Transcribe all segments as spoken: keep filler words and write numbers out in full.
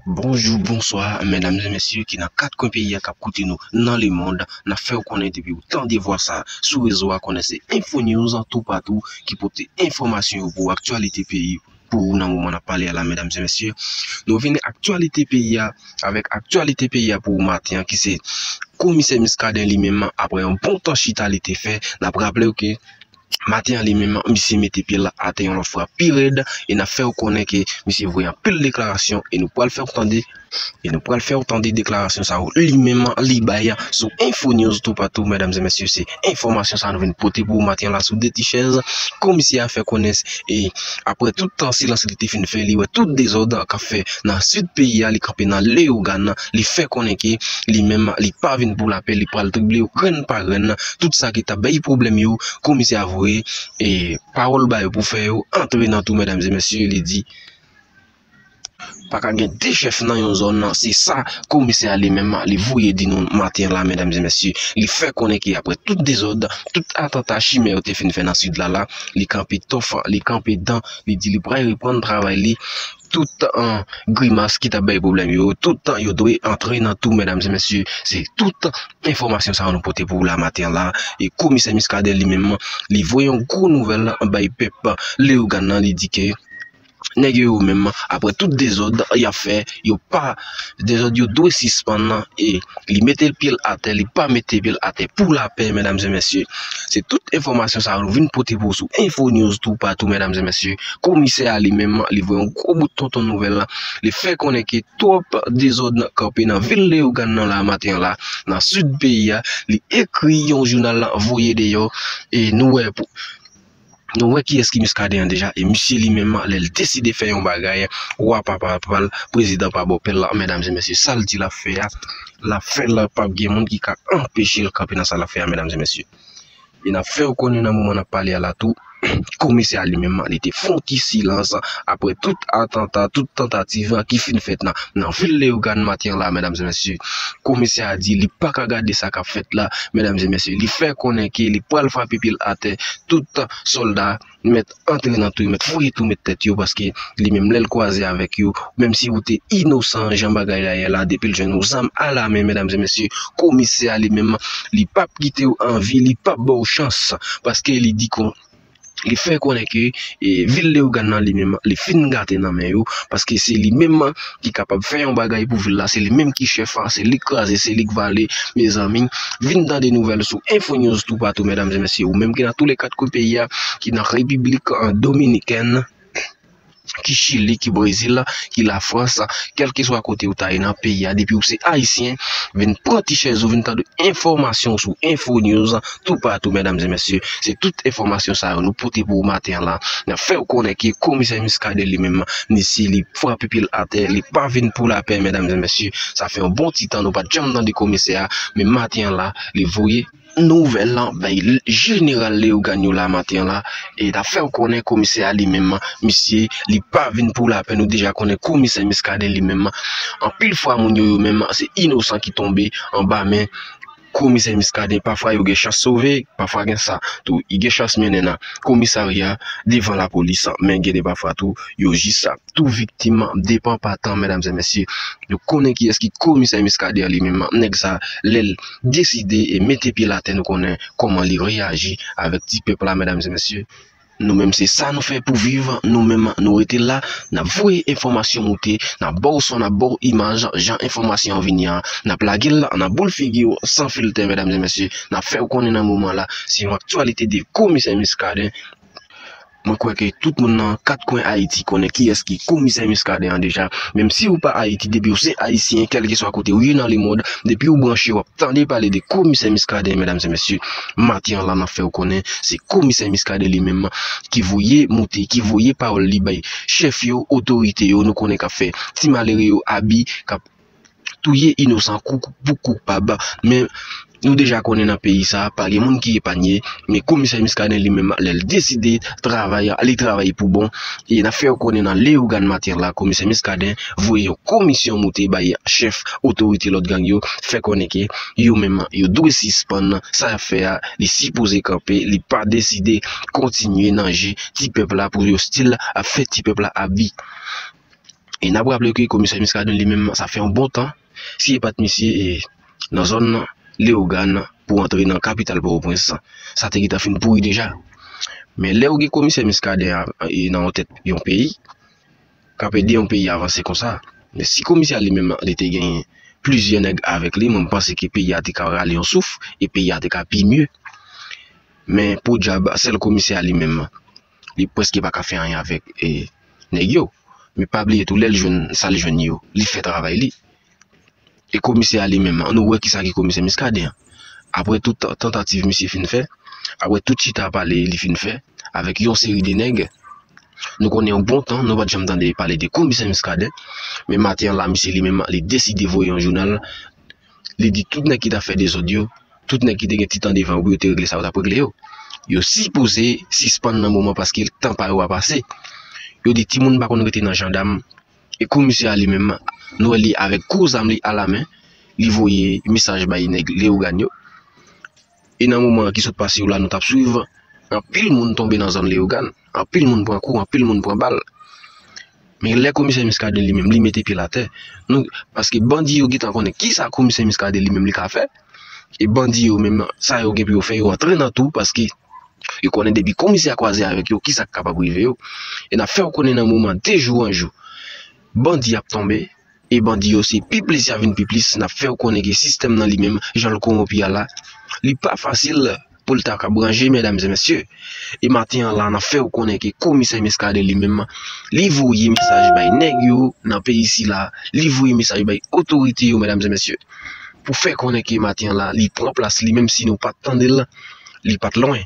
Bonjou, bonswa, medam e mesye ki nan kat kwen peyi a k ap koute nou nan lemonn. N ap fè w konnen depi w tande vwa sa sou rezo a, konnen se Info News toupatou ki pote enfòmasyon yo pou aktyalite peyi pou ou nan moman n ap pale a la, medam e mesye. Nou vin aktyalite peyi a, avèk aktyalite peyi a pou ou maten an, ki se Komisè Muscadin li menm, apre yon bon tan chita li te fè, n ap raple w ke maten an li menm, misye mete pye l atè yon lòt fwa pi rèd, e n ap fè w konnen ke misye voye anpil deklarasyon, e nou pral fè w tande, e nou pral fè w tande deklarasyon sa yo li menm li bay sou Info News toupatou, medam e mesye, se enfòmasyon sa nou vin pote pou ou maten an la sou de ti chèz. Komisè a fè konnen, e apre tout tan silans li te fin fè, li wè tout dezòd k ap fè nan sid peyi a, li kanpe nan Leyogàn, li fè konnen ke li menm, li pa vin pou lapè, li pral trible yo grenn pa grenn, tout sa ki t ap bay pwoblèm yo, komisè a voye, e, pawòl ba yo pou fè yo antre nan tou, medam e mesye, li di, pa ka gen de chèf nan yon zòn, se sa komisè a li menm, li voye di nou maten an la, medam e mesye. Li fè konnen ke apre tout dezòd, tout atanta chimè yo te fin fè nan sid la la, li kanpe tòf, li kanpe dan, li di li pral reprann travay li, tout, an, grimas ki t ap bay pwoblèm yo, tout yo dwe antre nan tou, medam e mesye. Se tout enfòmasyon sa yo nou pote pou ou la maten an la. E komisè Muscadin li menm, li voye yon gwo nouvèl bay pèp Leyogàn nan, li di ke nèg yo, yo menm, apre tout dezòd y ap fè, yo pa, dezòd yo dwe sispann, e li mete pye l atè, li pa mete pye l atè pou lapè, medam e mesye. Se tout enfòmasyon sa yo nou vin pote pou ou sou Info News toupatou, medam e mesye. Komisè a li menm, li voye yon gwo bout tonton nouvèl, li fè konnen ke twòp dezòd kanpe nan vil Leyogàn nan la maten an la, nan sid peyi a, li ekri yon jounal voye deyò, e nou wè pou Nou wè kiyès ki Muscadin an deja, e misye li menm, lè l deside fè yon bagay, wa pa pa pa l, prezidan pa bò pè l, medam e mesye, sa l di l ap fè a, l ap fè l, p ap gen moun ki ka anpeche l kanpe nan sa l ap fè a, medam e mesye. E n ap fè w konnen nan moman n ap pale a la tou, komisè a li menm, li te fè yon ti silans apre tout atanta, tout tantativ ki fin fèt nan, nan vil Leyogàn maten an la, medam e mesye. Komisè a di li pa ka gade sa k ap fèt la, medam e mesye. Li fè konnen ke li pral frape pye l atè, tout sòlda mèt antre nan tou yo, mèt fouye tou, mèt tèt yo, paske li menm lè l kwaze avèk yo, menm si ou te inosan jan bagay la ye la, depi l jwenn ou zam alamen, medam e mesye, komisè a li menm, li p ap kite w anvi, li p ap ba w chans, paske li di kon, li fè konnen ke, e, vil Leyogàn nan li menm, li fin gate nan men yo, paske se li menm ki kapab fè yon bagay pou vil la, se li menm ki chèf, se li k kraze, se li k vale, mezanmi, vin tande nouvèl sou Info News toupatou, medam e mesye, ou menm ki nan tou le kat kwen peyi a, ki nan Repiblik, an, Dominikèn, ki Chili, ki Brezil, ki Lafrans, kèlkeswa kote ou ta ye nan peyi a, depi ou se ayisyen, vin pran ti chèz ou, vin tande enfòmasyon sou Info News toupatou, medam e mesye. Se tout enfòmasyon sa yo nou pote pou ou maten an la. N ap fè w konnen ke komisè Muscadin li menm, misye li frape pye l atè, li pa vin pou lapè, medam e mesye. Sa fè yon bon ti tan nou pa t janm tande komisè a, men maten an la, li voye nouvèl lan bay jeneral Leyogàn yo la maten an la, e n ap fè w konnen komisè a li menm, misye, li pa vin pou lapè, nou deja konnen komisè Muscadin li menm, anpil fwa moun yo, yo menm, se inosan ki tonbe anba men komisè Muscadin, pafwa yo gen chans sove, pafwa gen sa tou, li gen chans mennen nan komisarya devan lapolis, men gen de pafwa tou, yo jis tou viktim, depan patan, medam e mesye. Nou konnen kiyès ki komisè Muscadin li menm, nèg sa, lè l deside e mete pye l atè, nou konnen kòman li reyaji avèk ti pèp la, medam e mesye. Nou menm, se sa nou fè pou viv. Nou menm, nou rete la. N ap voye enfòmasyon moute. N ap ba w son, n ap ba w imaj, jan enfòmasyon an vini an. N ap lage l nan boul figi w san filtè, medam e mesye. N ap fè w konnen nan moman la. Se yon aktyalite de komisè Muscadin. Mwen kwè ke tout moun nan kat kwen Ayiti konnen kiyès ki komisè Muscadin an deja. Menm si ou pa Ayiti, depi ou se ayisyen, kèlkeswa kote ou ye nan lemonn, depi ou branche, w ap tande pale de komisè Muscadin, medam e mesye. Maten an la, n ap fè w konnen, se komisè Muscadin li menm ki voye moute, ki voye pawòl li bay chèf yo, otorite yo, nou konnen k ap fè ti malere yo abi, k ap touye inosan kou pou koupab. Men nou deja konnen nan peyi sa, pa gen moun ki epanye, men komisè Muscadin li menm, lè l deside travay, li travay pou bon. E n ap fè w konnen nan Leyogàn maten la, komisè Muscadin voye yon komisyon moute bay chèf otorite lòt gang yo, fè konnen ke yo menm, yo dwe sispann sa y ap fè a, li sipoze kanpe, li pa deside kontinye nan je ti pèp la pou yo still ap fè ti pèp la abi. E n ap raple ke komisè Muscadin li menm, sa fè yon bon tan, si e pa t misye e, nan zòn Leyogàn pou antre nan kapital Pòtoprens, sa te gentan fin pouri deja. Men lè ou gen komisè Muscadin a, e nan yon tèt yon peyi, k ap ede yon peyi avanse konsa. Men si komisè a li menm li te gen plizyè nèg avèk li, mwen m panse ke peyi a te ka rale yon souf e peyi a te ka pi mye. Men podyab, sèl komisè a li menm, li prèske pa ka fè anyen avèk e, nèg yo. Men pa bliye tou, lè l jwenn sa l jwenn yo, li fè travay li. E komisè a li menm, nou wè kisa ki komisè Muscadin an. Apre tout tantativ misye fin fè, apre tout chita pale li fin fè avèk yon seri de nèg, nou konnen yon bon tan nou pa t janm tande pale de komisè Muscadin. Men maten an la, misye li menm li deside voye yon jounal. Li di tout nèg ki t ap fè dezòd yo, tout nèg ki te gen ti tan devan yo pou yo te regle sa yo t ap regle yo, yo sipoze sispann nan moman paske tan pa yo a pase. Yo di timoun pa konn rete nan jandam. E komisè a li menm, nou wè li avèk gwo zam li alamen, li voye mesaj bay nèg Leyogàn yo. E nan moman ki sot pase yo la, nou t ap swiv, anpil moun tonbe nan zòn Leyogàn, anpil moun pran kou, anpil moun pran bal. Men lè komisè Muscadin li menm, li mete pye l atè, nou, paske bandi yo gentan konnen kisa komisè Muscadin li menm li ka fè. E bandi yo menm, sa yo gen pou yo fè, yo antre nan tou, paske yo konnen depi komisè a kwaze avèk yo, kisa k kapab rive yo. E n ap fè w konnen nan moman, de jou an jou, bandi ap tonbe, e bandi yo se pi plis y ap vin pi plis. N ap fè w konnen ke sistèm nan li menm, jan l kowonpi a la, li pa fasil pou l ta ka ranje, medam e mesye. E maten an la, n ap fè w konnen ke komisè Muscadin li menm, li voye mesaj bay nèg yo nan peyi sila, li voye mesaj bay otorite yo, medam e mesye, pou fè konnen ke maten an la, li pran plas li, menm si nou pa t tande l, li pa t lwen.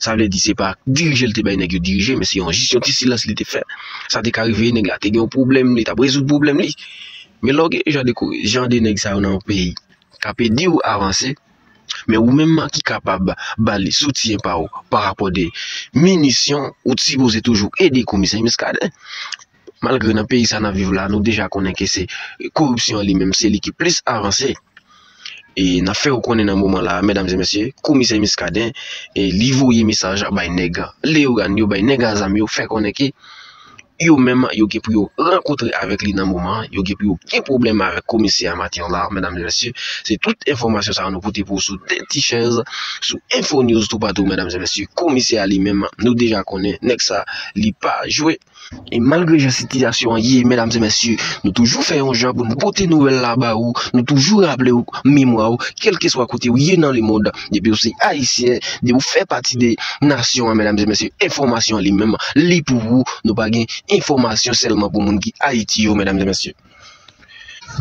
Sa vle di se pa dirije l te bay nèg yo dirije, men se yon jis yon ti silans li te fè. Sa te ka rive, nèg la te gen yon pwoblèm, li t ap rezoud pwoblèm li. Men lè w gen jan de, jan de nèg sa yo nan yon peyi, k ap ede w avanse, men ou menm ki kapab ba li soutyen pa w pa rapò de minisyon, ou t sipoze toujou ede komisè Muscadin. Malgre nan peyi sa n ap viv la, nou deja konnen ke se koripsyon an li menm, se li ki plis avanse. E n ap fè w konnen nan moman la, medam e mesye, komisè Muscadin, e li voye mesaj bay nèg Leyogàn yo, bay nèg a zam yo, fè konnen ke yo menm, yo gen pou yo rankontre avèk li nan moman an, yo gen pou yo gen pwoblèm avèk komisè a maten an la, medam e mesye. Se tout enfòmasyon sa a nou pote pou w sou Tèt Ti Chèz, sou Info News toupatou, medam e mesye. Komisè a li menm, nou deja konnen, nèg sa, li pa jwe. E malgre jan sitiyasyon an ye, medam e mesye, nou toujou fè yon jan pou nou pote nouvèl la ba ou, nou toujou raple w memwa w, kèlkeswa kote w ye nan lemonn, depi w se ayisyen, depi w fè pati de nasyon an, medam e mesye, enfòmasyon an li menm, li pou ou, nou pa gen enfòmasyon sèlman pou moun ki Ayiti yo, medam e mesye.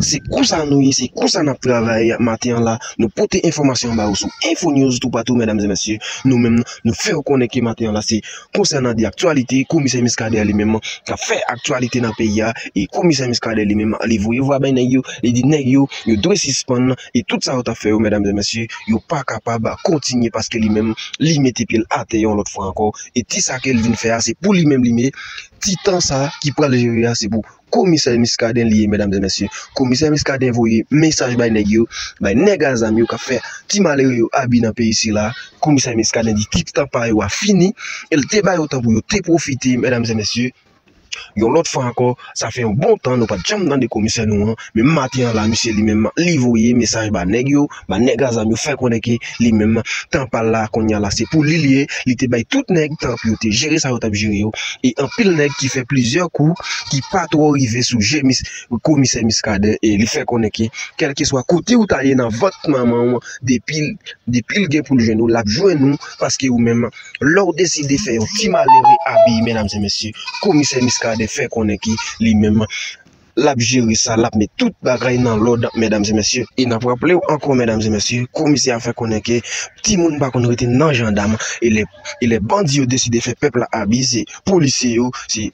Se konsa nou ye, se konsa n ap travay maten an la. Nou pote enfòmasyon ba ou sou Info News toupatou, medam e mesye. Nou menm, nou fè w konnen ke maten an la, se konsènan de aktyalite, komisè Muscadin li menm k ap fè aktyalite nan peyi a. E komisè Muscadin li menm, li voye vwa bay nèg yo, li di nèg yo, yo dwe sispann, e tout sa yo t ap fè yo, medam e mesye, yo pa kapab kontinye paske li menm, li mete pye l atè yon lòt fwa ankò. E ti sa ke l vin fè a, se pou li menm li menm, ti tan sa ki pral jere a, se pou komisè Muscadin li ye, medam e mesye. Komisè Muscadin voye mesaj bay nèg yo, bay nèg a zam yo k ap fè ti malere yo abi nan peyi sila. Komisè Muscadin di ti tan pa yo a fini, e l te ba yo tan pou yo te pwofite, medam e mesye. Yon lòt fwa ankò, sa fè yon bon tan nou pa t janm tande komisè nou an, men maten an la, misye li menm, li voye mesaj ba nèg yo, ba nèg a zam yo, fè konnen ke li menm, tan pa l la, kounye a la, se pou li l ye, li te bay tout nèg tan pou yo te jere sa yo t ap jere yo, e anpil nèg ki fè plizyè kou, ki pa twò rive sou je mis-, komisè Muscadin, e li fè konnen ke, kèlkeswa kote ou ta ye nan vant manman w, depi l, depi l gen pou l jwenn ou, l ap jwenn ou, paske ou menm, lè w deside fè yon ti malere abi, medam e mesye, komisè Muscadin fè konnen ke li menm, l ap jere sa, l ap met tout bagay nan lòd, medam e mesye. E n ap raple w ankò, medam e mesye, komisè a fè konnen ke timoun pa konn rete nan jandam, e lè, e lè bandi yo deside fè pèp la abi, se polisye yo, se,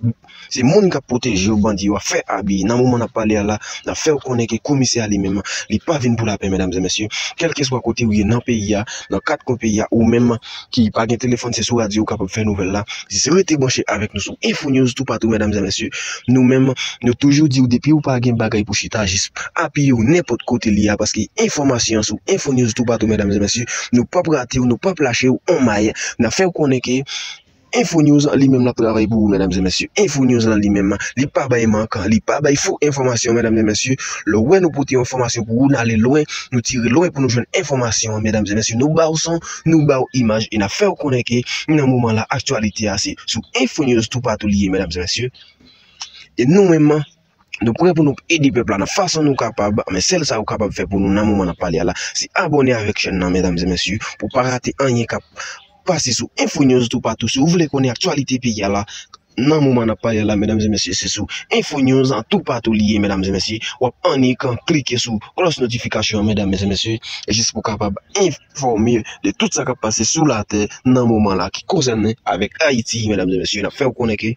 se moun k ap pwoteje yo, bandi yo ap fè abi. Nan moman n ap pale a la, n ap fè w konnen ke komisè a li menm, li pa vin pou lapè, medam e mesye. Kèlkeswa kote ou ye nan peyi a, nan kat kwen peyi a, ou menm ki pa gen telefòn, se sou radyo ou kapab fè nouvèl la. Jis rete branche avèk nou sou Info News toupatou, medam e mesye. Nou menm, nou toujou di w, depi ou pa gen bagay pou chita, jis apiye w nenpòt kote li a, paske enfòmasyon an sou Info News toupatou, medam e mesye. Nou p ap rate w, nou p ap lache w, on may. N ap fè w konnen ke Info News li menm l ap travay pou ou, medam e mesye. Info News lan li menm, li pa bay mank, li pa bay fo enfòmasyon, medam e mesye. Lè w wè nou pote yon enfòmasyon pou ou, n ale lwen, nou tire lwen pou nou jwenn enfòmasyon an, medam e mesye. Nou ba w son, nou ba w imaj, e n ap fè w konnen ke nan moman la, aktyalite a se sou Info News toupatou li ye, medam e mesye. E nou menm, nou prè pou nou ede pèp la nan fason nou kapab, men sèl sa ou kapab fè pou nou nan moman n ap pale a la, se abòne avèk chèn nan, medam e mesye, pou pa rate anyen k ap pase sou Info News toupatou. Si w vle konnen aktyalite peyi a la, nan moman n ap pale a la, medam e mesye, se sou Info News toupatou li ye, medam e mesye. W ap annik klike sou klòch notifikasyon an, medam e mesye, jis pou kapab enfòme de tout sa k ap pase sou latè nan moman la ki konsène avèk Ayiti, medam e mesye. N ap fè w konnen ke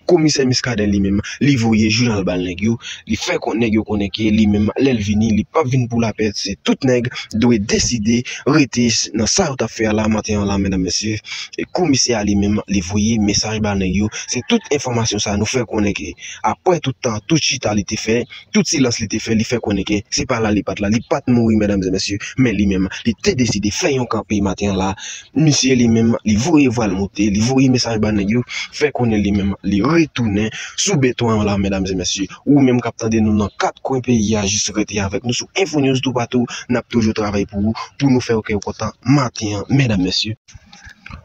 Komisè Muscadin li menm, li voye jounal ba l nèg yo, li fè kon nèg yo konnen ke li menm, lè l vini, li p ap vin pou lapè, se tout nèg dwe deside rete nan sa yo t ap fè a la maten an la, medam e mesye. E komisè a li menm, li voye mesaj ba nèg yo, se tout enfòmasyon sa nou fè konnen ke apre tout tan, tout chita li te fè, tout silans li te fè, li fè konnen ke se pa la li pa t la, li pa t mouri, medam e mesye, men li menm, li te deside fè yon kanpe maten an la. Misye li menm, li voye vwa l monte, li voye mesaj ba nèg yo, fè konnen li menm, li retounen sou beton an la, medam e mesye. Ou menm k ap tande nou nan kat kwen peyi a, jis rete avèk nou sou Info News toupatou, n ap toujou travay pou ou, pou nou fè w kè w kontan maten an, medam e mesye.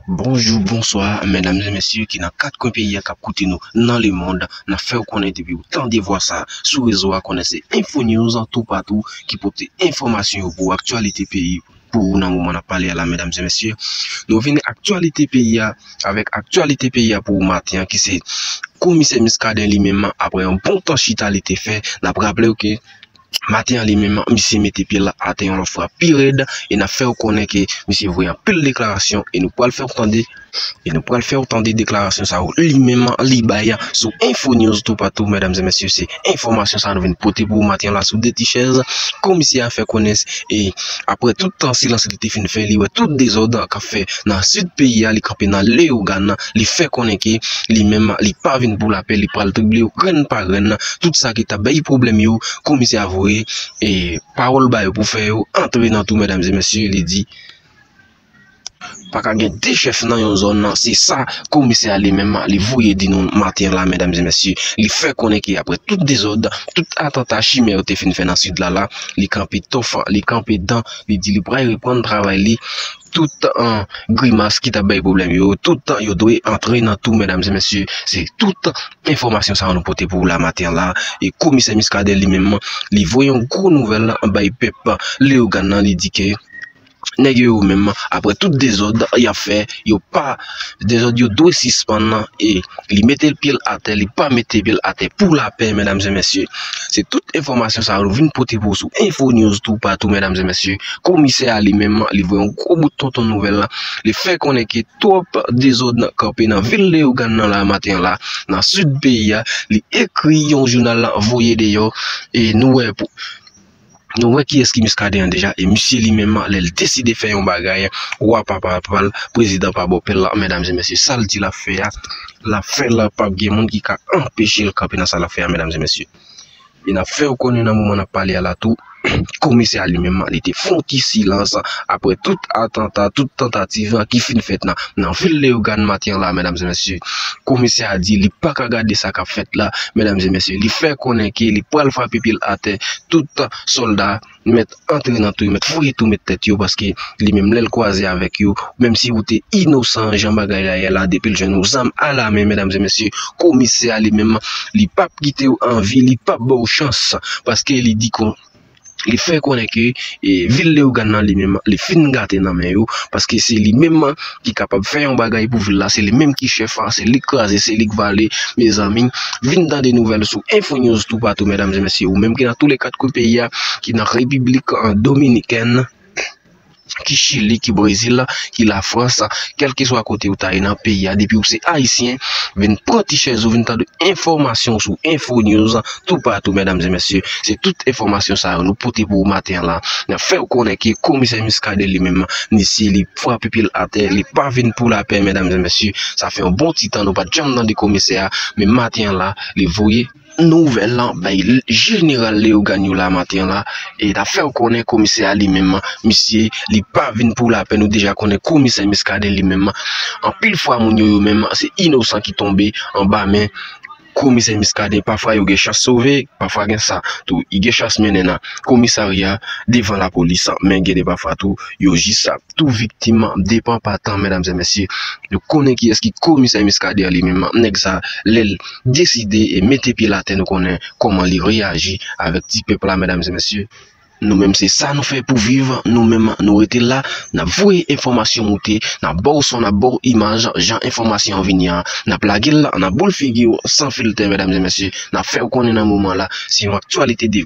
Bonjou, bonswa, medam e mesye ki nan kat kwen peyi a k ap koute nou nan lemonn. N ap fè w konnen depi w tande vwa sa sou rezo a, konnen se Info News toupatou ki pote enfòmasyon yo pou w, aktyalite peyi pou ou nan moman n ap pale a la, medam e mesye. Nou vini aktyalite peyi a, avèk aktyalite peyi a pou ou maten an, ki se Komisè Muscadin li menm, apre yon bon tan chita li te fè, n ap raple w ke maten an li menm, misye mete pye l atè yon lòt fwa pi rèd, e n ap fè w konnen ke misye voye anpil deklarasyon, e nou pral fè w tande, e nou pral fè w tande deklarasyon sa yo li menm li bay sou Info News toupatou, medam e mesye, se enfòmasyon sa nou vin pote pou ou maten an la sou de ti chèz. Komisè a fè konnen, e apre tout tan silans li te fin fè, li wè tout dezòd k ap fè nan sid peyi a, li kanpe nan Leyogàn, li fè konnen ke li menm, li pa vin pou lapè, li pral trible yo grenn pa grenn, tout sa ki t ap bay pwoblèm yo, komisè a voye, e pawòl ba yo pou fè yo antre nan tou, medam e mesye, li di, pa ka gen de chèf nan yon zòn, se sa komisè a li menm, li voye di nou maten la, medam e mesye. Li fè konnen ke apre tout dezòd, tout atanta chimè yo te fin fè nan sid la la, li kanpe tof, li kanpe dan, li di li pral reprann travay li. Tout, an, grimas ki t ap bay pwoblèm yo, tout yo dwe antre nan tou, medam e mesye. Se tout enfòmasyon sa yo nou pote pou ou la maten la. E komisè Muscadin li menm, li voye yon gwo nouvèl bay pèp Leyogàn nan, li di ke nèg yo, yo menm, apre tout dezòd y ap fè, yo pa, dezòd yo dwe sispann, e li mete pye l atè, li pa mete pye l atè pou lapè, medam e mesye. Se tout enfòmasyon sa yo nou vin pote pou ou sou Info News toupatou, medam e mesye. Komisè a li menm, li voye yon gwo bout tonton nouvèl la. Li fè konnen ke twòp dezòd kanpe nan vil Leyogàn nan la maten la, nan sid peyi a. Li ekri yon jounal la, voye deyò, e nou wè pou Nou wè kiyès ki Muscadin an deja, e misye li menm, lè l deside fè yon bagay, wa pa papa l, prezidan pa bòpè l la, medam e mesye, sa l di l ap fè a, l ap fè l, p ap gen moun ki ka anpeche l kanpe nan sa l ap fè a, medam e mesye. E n ap fè w konnen nan moman n ap pale a la tou, komisè a li menm, li te fè yon ti silans apre tout atanta, tout tantativ ki fin fèt nan, nan vil Leyogàn maten la, medam e mesye. Komisè a di li pa ka gade sa k ap fèt la, medam e mesye. Li fè konnen ke li pral frape pye l atè, tout sòlda mèt antre nan tou yo, mèt voye tou, mèt tèt yo, paske li menm lè l kwaze avèk yo, menm si ou te inosan jan bagay la ye la, depi l jwenn ou zam alamen, medam e mesye, komisè a li menm, li p ap kite w anvi, li p ap ba w chans, paske li di kon, li fè konnen ke, e, vil Leyogàn nan li menm, li fin gate nan men yo, paske se li menm ki kapab fè yon bagay pou vil la, se li menm ki chèf la, se li k kraze, se li k vale, mezanmi, vin tande nouvèl sou Info News toupatou, medam e mesye, ou menm ki nan tou le kat kwen peyi a, ki nan Repiblik, an, Dominikèn, ki Chili, ki Brezil, ki Lafrans, kèlkeswa kote ou ta ye nan peyi a, depi ou se ayisyen, vin pran ti chèz ou, vin tande enfòmasyon sou Info News toupatou, medam e mesye. Se tout enfòmasyon sa yo nou pote pou ou maten la. N ap fè w konnen ke komisè Muscadin li menm, misye li frape pye l atè, li pa vin pou lapè, medam e mesye. Sa fè yon bon ti tan nou pa t janm tande komisè a, men maten la, li voye Nouvèl lan bay Jeneral Leogane yo la maten an la, e n ap fè w konnen komisè a li menm, misye, li pa vin pou lapè. Nou deja konnen komisè Muscadin li menm, anpil fwa moun yo, yo menm, se inosan ki tonbe anba men komisè Muscadin. Pafwa yo gen chans sove, pafwa gen sa tou, li gen chans mennen nan komisarya, devan lapolis, men gen de pafwa tou, yo jis tou viktim, depan pa tan, medam e mesye. Nou konnen kiyès ki komisè Muscadin li menm, nèg sa, lè l deside e mete pye l atè, nou konnen kòman li reyaji avèk ti pèp la, medam e mesye. Nou menm, se sa nou fè pou viv, nou menm, nou rete la, n ap voye enfòmasyon moute, n ap ba w son, n ap ba w imaj, jan enfòmasyon an vini an, n ap lage l la, n ap boule figi w san filtè, medam e mesye, n ap fè w konnen nan moman la, se yon aktyalite de